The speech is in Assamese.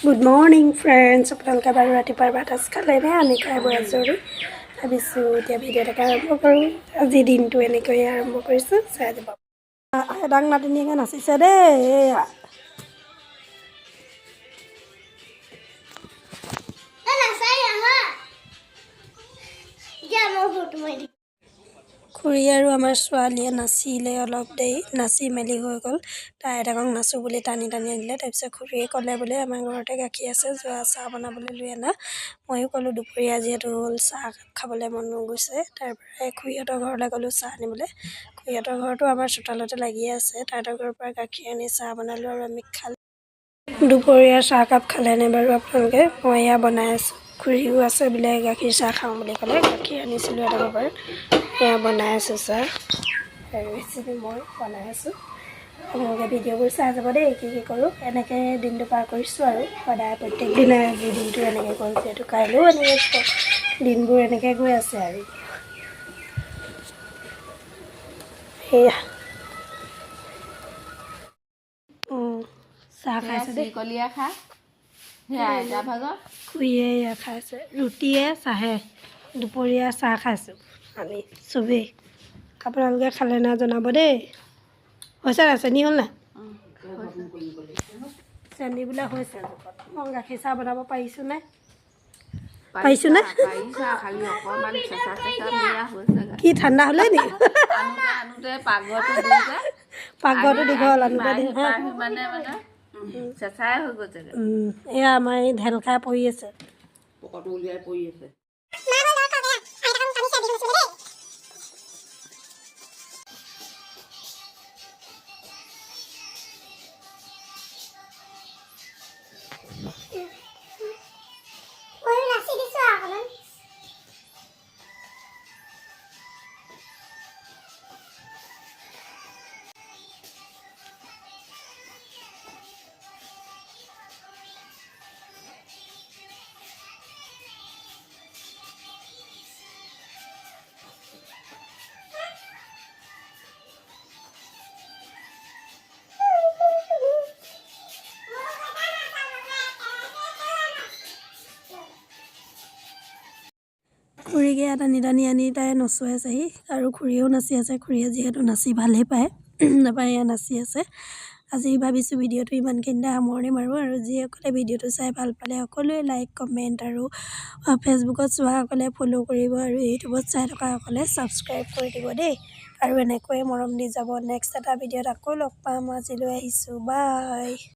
গুড মৰ্ণিং ফ্ৰেণ্ডছ, আপোনালোকে বাৰু ৰাতিপুৱাৰ ভাত সাজ খালেনে? আমি খাই বৈ আজৰি। ভাবিছোঁ এতিয়া ভিডিঅ' এটাকে আৰম্ভ কৰোঁ। আজি দিনটো এনেকৈয়ে আৰম্ভ কৰিছোঁ, চাই যাব। এদাং নাতিনীয়েকে নাচিছে দেই। এয়া খুৰী আৰু আমাৰ ছোৱালীয়ে নাচিলে অলপ দেৰি। নাচি মেলি হৈ গ'ল। তাই আইতাকক নাচোঁ বুলি টানি টানি আনিলে। তাৰপিছত খুৰীয়ে ক'লে বোলে আমাৰ ঘৰতে গাখীৰ আছে, যোৱা চাহ বনাবলৈ লৈ আনা। ময়ো ক'লোঁ দুপৰীয়া যিহেতু হ'ল, চাহ খাবলৈ মন গৈছে। তাৰপৰাই খুৰীহঁতৰ ঘৰলৈ গ'লোঁ চাহ আনিবলৈ। খুৰীহঁতৰ ঘৰটো আমাৰ চোতালতে লাগিয়ে আছে। তাহাঁতৰ ঘৰৰ পৰা গাখীৰ আনি চাহ বনালোঁ আৰু আমি খালোঁ। দুপৰীয়া চাহকাপ খালেনে বাৰু আপোনালোকে? মই এয়া বনাই আছোঁ। খুৰীও আছে বোলে, গাখীৰ চাহ খাওঁ বুলি ক'লে। গাখীৰ আনিছিলোঁ এটকাৰ পৰা, এয়া বনাই আছোঁ চাহ আৰু ৰেচিপি মই বনাই আছোঁ। আপোনালোকে ভিডিঅ'বোৰ চাই যাব দেই, কি কি কৰোঁ। এনেকৈ দিনটো পাৰ কৰিছোঁ আৰু সদায় প্ৰত্যেক দিনাই আজি দিনটো এনেকৈ গ'ল। যিহেতু কাইলৈও এনেকৈ দিনবোৰ এনেকৈ গৈ আছে আৰু সেয়া চাহ খাইছে দেই। কলীয়া খা, সেয়া আইতা ভাগৰ। খুৰীয়ে এয়া খাইছে ৰুটিয়ে চাহে। দুপৰীয়া চাহ খাইছোঁ আমি চবেই। আপোনালোকে খালে না জনাব দেই। হৈছে নাই? চেনি হ'ল নাই? চেনি বোলে হৈছে জোখত। মই গাখীৰ চাহ বনাব পাৰিছোঁ নে? পাৰিছোঁ নে? পাৰিছা, খালি অকণমান চেঁচা চেঁচা মিয়া হৈছেগৈ। কি ঠাণ্ডা হ'লে নি? আনোতে আনোতে পাকঘৰটো দূৰ যে। পাকঘৰটো দীঘল, আনোতে দীঘল। মানে মানে চেঁচাই হৈ গৈছেগৈ। এয়া আমাৰ এই ঢেল খাই পৰি আছে। পকৰটো উলিয়াই পৰি আছে। ময়ো নাচি দিছোঁ অকণমান। খুৰীকে টানি টানি আনি তাই নচুৱাইছেহি আৰু খুৰীয়েও নাচি আছে। খুৰীয়ে যিহেতু নাচি ভালেই পায়, নাপায়, এয়া নাচি আছে। আজি ভাবিছোঁ ভিডিঅ'টো ইমানখিনিতে সামৰণি মাৰোঁ। আৰু যিসকলে ভিডিঅ'টো চাই ভাল পালে সকলোৱে লাইক, কমেণ্ট আৰু ফেচবুকত চোৱাসকলে ফ'ল' কৰিব আৰু ইউটিউবত চাই থকাসকলে ছাবস্ক্ৰাইব কৰি দিব দেই। আৰু এনেকৈয়ে মৰম দি যাব। নেক্সট এটা ভিডিঅ'ত আকৌ লগ পাম। আজিলৈ আহিছোঁ, বাই।